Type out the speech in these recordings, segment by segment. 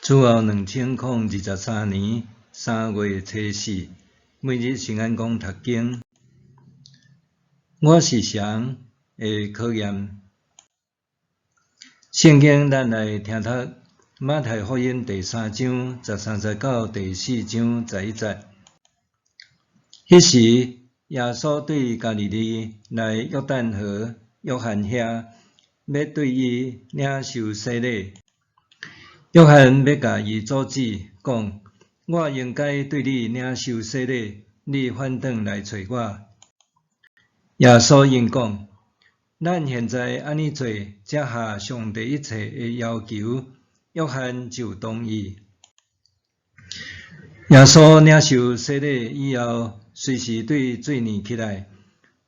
主後2023年3月初四，每日聖安講讀經。我是誰的考驗。聖經咱來聽讀馬太福音第三章十三節到第四章十一節。彼時，耶穌對加利利來約旦河約翰遐，欲對伊領受洗禮。約翰欲共伊阻止，講：我應該對你領受洗禮，你反轉來揣我？耶穌應講：咱現在按呢做，才合上帝一切的要求。約翰就同意。耶穌領受洗禮以後，隨時對水裡起來，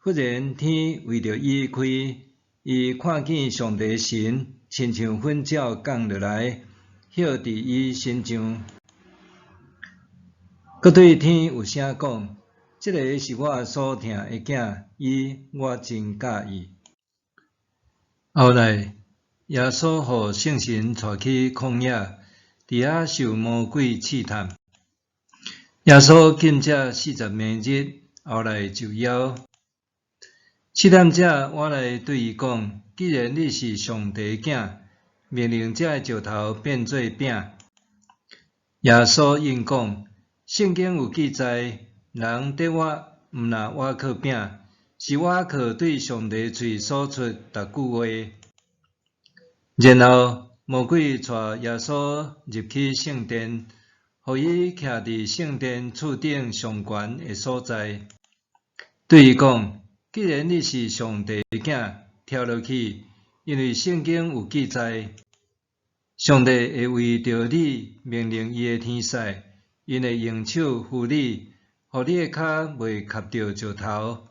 忽然天為著伊開，伊看見上帝神親像糞鳥降落來，歇佇伊身上。閣對天有聲講：這个是我所疼的囝，伊我真佮意。後來，耶穌予聖神帶去曠野，佇遐受魔鬼試探。耶穌禁食四十暝日，後來就枵。試探者倚來對伊講：既然你是上帝的囝，命令這个石頭變做餅。耶穌應講：聖經有記載，人得活毋若倚靠餅，是倚靠對上帝喙所出逐句話。然後魔鬼帶耶穌入去聖殿，予伊徛佇聖殿柱頂上懸的所在，對伊講：既然你是上帝的囝，跳落去，因為聖經有記載，上帝會為著你命令伊的天使，𪜶會用手扶你，予你的跤袂磕著石頭。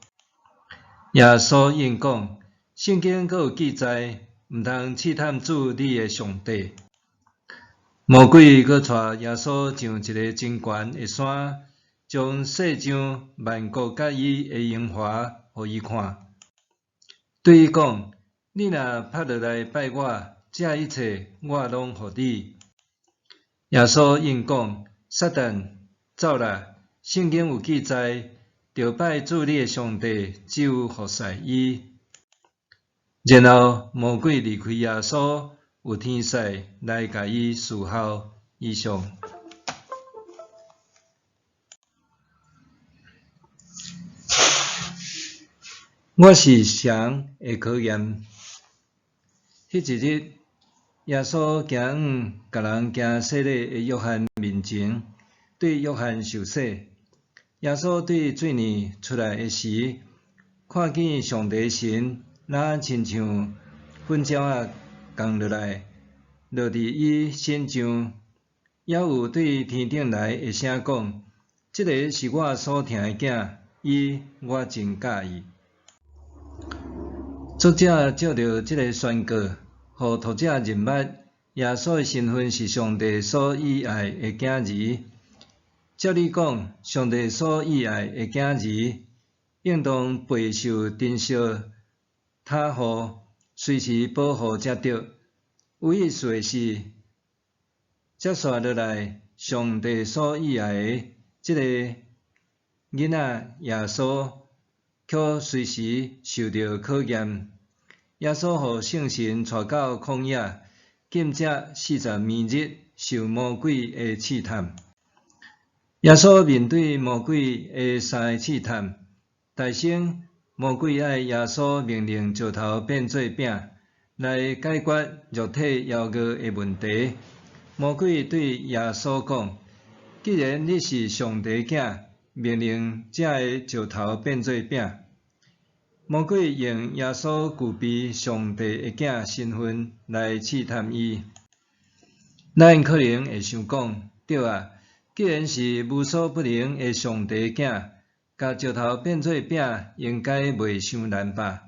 耶穌應講：聖經閣有記載，毋通試探主你的上帝。魔鬼閣帶耶穌上一个真懸的山，將世上萬國佮伊的榮華予伊看，對伊講：你若趴落來拜我，這一切我攏予你。耶穌應講：撒旦，走啦！聖經有記載，著拜主你的上帝，只有服侍伊。然後魔鬼離開耶穌，有天使來共伊侍候。以上。我是誰的考驗。彼一日，耶穌行往共人行洗禮的約翰面前，對約翰受洗。耶穌對水裡出來的時，看見上帝神若親像糞鳥仔降落來，落佇伊身上，猶有對天頂來的聲講：這个是我所疼的囝，伊我真佮意。作者藉著這个宣告，予讀者認捌耶穌的身份是上帝所喜愛的囝兒。照理講，上帝所喜愛的囝兒，應當備受珍惜、袒護，隨時保護才對。有意思的是，接紲落來，上帝所喜愛的這个囡仔耶穌，卻隨時受著考驗。耶穌予聖神帶到曠野，禁食四十暝日，受魔鬼的試探。耶穌面對魔鬼的三個試探，首先，魔鬼愛耶穌命令石頭變做餅，來解決肉體枵餓的問題。魔鬼對耶穌講：既然你是上帝囝，命令這个石頭變做餅。魔鬼用耶穌具備上帝的囝身份來試探伊。咱可能會想講：對啊，既然是無所不能的上帝囝，共石頭變做餅應該袂傷難吧？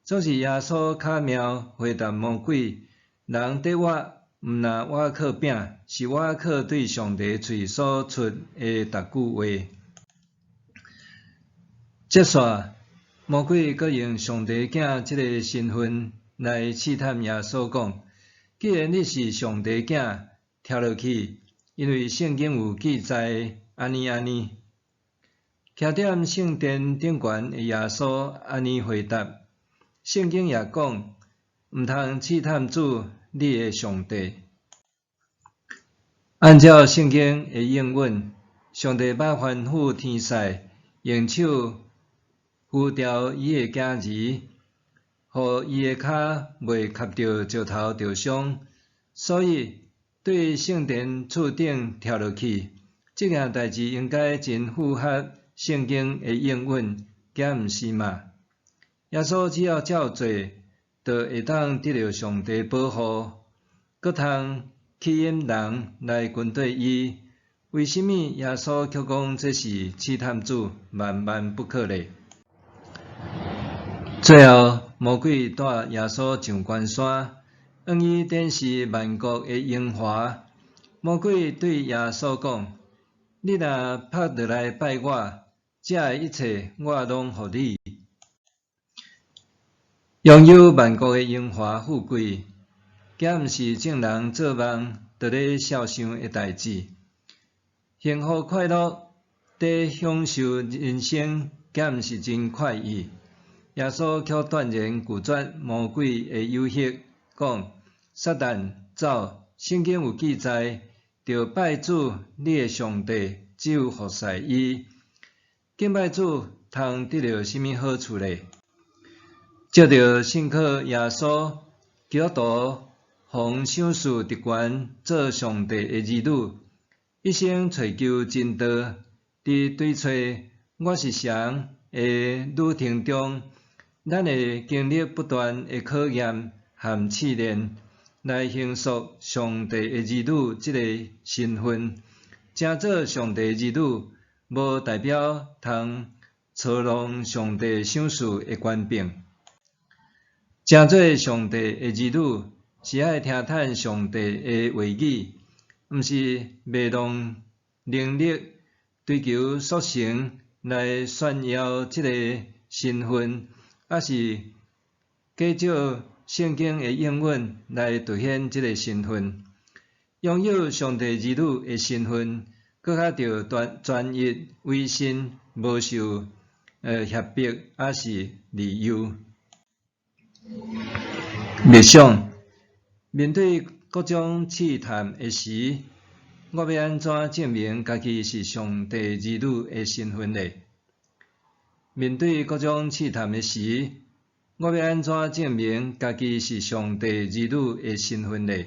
總是耶穌巧妙回答魔鬼：人得活，毋若倚靠餅，是倚靠對上帝喙所出的逐句話。接紲，魔鬼閣用上帝囝這个身份來試探耶穌，講：既然你是上帝囝，跳落去，因為聖經有記載按呢按呢。徛踮聖殿頂懸的耶穌按呢回答：聖經也講，毋通試探主你的上帝。按照聖經的應允，上帝捌吩咐天使用手扶牢伊的囝兒，予伊的跤袂磕著石頭著傷。所以對聖殿柱頂跳落去，這件代誌應該真符合聖經的應允，敢毋是嗎？耶穌只要照做，就會當得著上帝保護，閣通吸引人來跟綴伊。為啥物耶穌卻講這是試探主，萬萬不可呢？最後，魔鬼帶耶穌上懸山，向伊展示萬國的榮華。魔鬼對耶穌講：你若趴落來拜我，這的一切我攏予你。擁有萬國的榮華富貴，敢毋是眾人做夢都咧肖想的代誌？幸福快樂佇享受人生，敢毋是真快意？耶穌卻斷然拒絕魔鬼的誘惑，講：撒旦走！聖經有記載，著拜主你的上帝，只有服侍伊。敬拜主通得著啥物好處呢？藉著信靠耶穌，基督徒奉賞賜特權做上帝的兒女，一生揣求真道，佇追揣我是誰的旅程中，咱會經歷不斷的考驗和試煉，來形塑上帝的兒女這个身份。成做上帝兒女，無代表通操弄上帝賞賜的權柄。成做上帝的兒女，是愛聽趁上帝的話語，毋是賣弄能力，追求速成來炫耀這个身份，抑是假借聖經的應允來凸顯這个身份。擁有上帝兒女的身份，閣較著專一、委身，無受脅迫，抑是利誘。默想，面對各種試探的時，我欲按怎證明家己是上帝兒女的身份呢？面對各種試探的時，我欲按怎證明家己是上帝兒女的身份呢？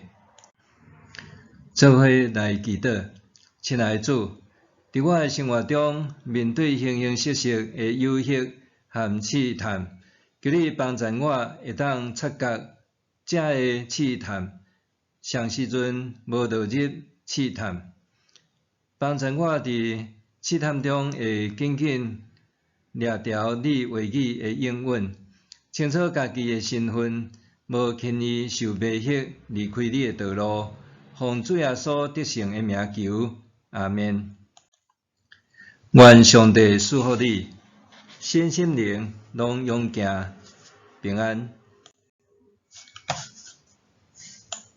做伙來祈禱，親愛的主，佇我的生活中，面對形形色色的誘惑和試探，求你幫助我會當察覺這个試探，啥時陣無落入試探，幫助我佇試探中會緊緊掠牢你話語的應允，清楚家己的身份，無輕易受迷惑，離開你的道路。奉主耶穌得勝的名求，阿們。願上帝賜福你，身心靈攏勇健平安。